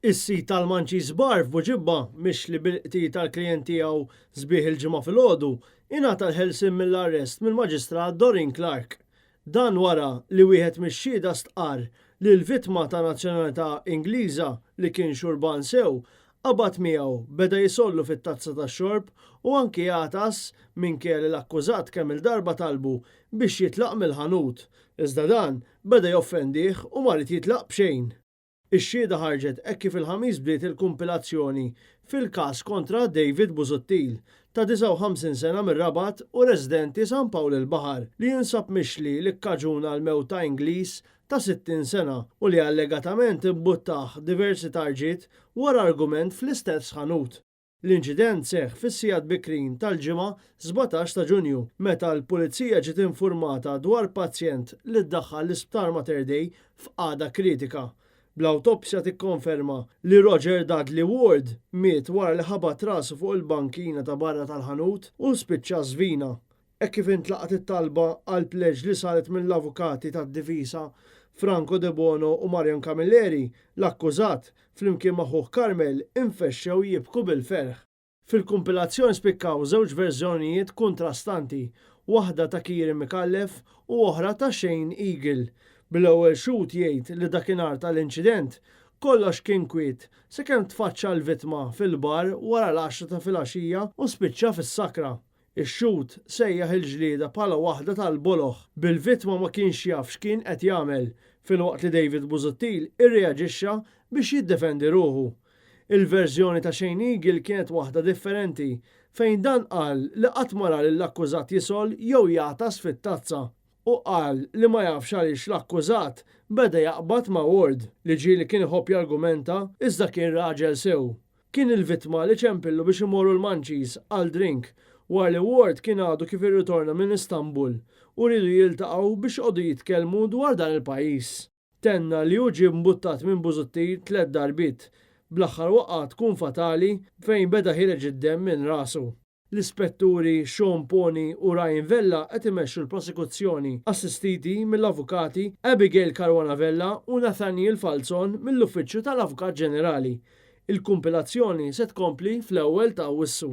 Is-sid tal-Munchies Bar f'Buġibba, mixli bil-qtil tal-klijent tiegħu sbieħ il-Ġimgħa filgħodu, ingħata l-ħelsien mill-arrest mill-Maġistrat Doreen Clarke. Dan wara li wieħed mix-xhieda stqarr li l-vittma ta' nazzjonalità Ingliża li kien xurban sew, qabad miegħu, beda jisollu fit-tazza tax-xorb u anki għatas minkejja li l-akkużat kemm-il darba talbu biex jitlaq mill-ħanut, iżda dan beda joffendih u ma ried jitlaq b'xejn. Ix-xhieda ħarġet hekk kif il-Ħamis bdiet il-kumpilazzjoni fil-każ kontra David Busuttil, ta' 59 sena mir-Rabat u residenti San Pawl il-Baħar, li jinsab mixli li kkaġuna l-mewt ta' Ingliż ta' 60 sena u li allegatament imbuttah diversi tarġiet wara argument fl-istess ħanut. L-inċident seħħ fis-sigħat bikrin tal-Ġimgħa 17 ta' Ġunju meta l-Pulizija ġiet infurmata dwar pazjent li ddaħħal l-Isptar Mater Dei f'qagħda kritika, bl-awtopsja tikkonferma li Roger Dudley Ward miet wara li ħabat rasu fuq il-bankina ta' barra tal-ħanut u spiċċa żvina. Hekk kif intlaqgħet it-talba għall-pleġġ li saret mill-avukati tad-difiża Franco Debono u Marion Camilleri, l-akkużat, flimkien ma' ħuh Carmel, infexxew jibku bil-ferħ. Fil-kumpilazzjoni spikkaw żewġ verżjonijiet kuntrastanti, waħda ta' Kieran Micallef u oħra ta' Shane Eagle, bl-ewwel xhud jgħid li dakinhar tal-inċident kollox kien kwiet sakemm tfaċċa l-vittma fil-bar wara l-għaxra ta' filgħaxija u spiċċa fis-sakra. Ix-xhud sejjaħ il-ġlieda bħala waħda tal-boloh, bil-vittma ma kienx jaf x'kien qed jagħmel, filwaqt li David Busuttil irreaġixxa biex jiddefendi ruħu. Il-verżjoni ta' Shane Eagle kienet waħda differenti, fejn dan qal li qatt ma ra lill-akkużat jisgħol jew jagħtas fit-tazza u qal li ma jafx għaliex l-akkużat beda jaqbad ma' Ward, li ġieli kien iħobb jargumenta iżda kien raġel sew. Kien il-vittma li ċempillu biex imorru l-Munchies għal drink wara li Ward kien għadu kif irritorna minn Istanbul u riedu jiltaqgħu biex joqogħdu jitkellmu dwar dan il-pajjiż. Tenna li hu ġie mbuttat minn Busuttil tlett darbiet, bl-aħħar waqgħa tkun fatali fejn beda ħiereġ id-demm minn rasu. L-Ispetturi Sean Poni u Ryan Vella qed imexxu l-prosekuzzjoni, assistiti mill-Avukati Abigail Caruana Vella u Nathaniel Falzon mill-Uffiċċju tal-Avukat Ġenerali. Il-kumpilazzjoni se tkompli fl-ewwel ta' Awwissu.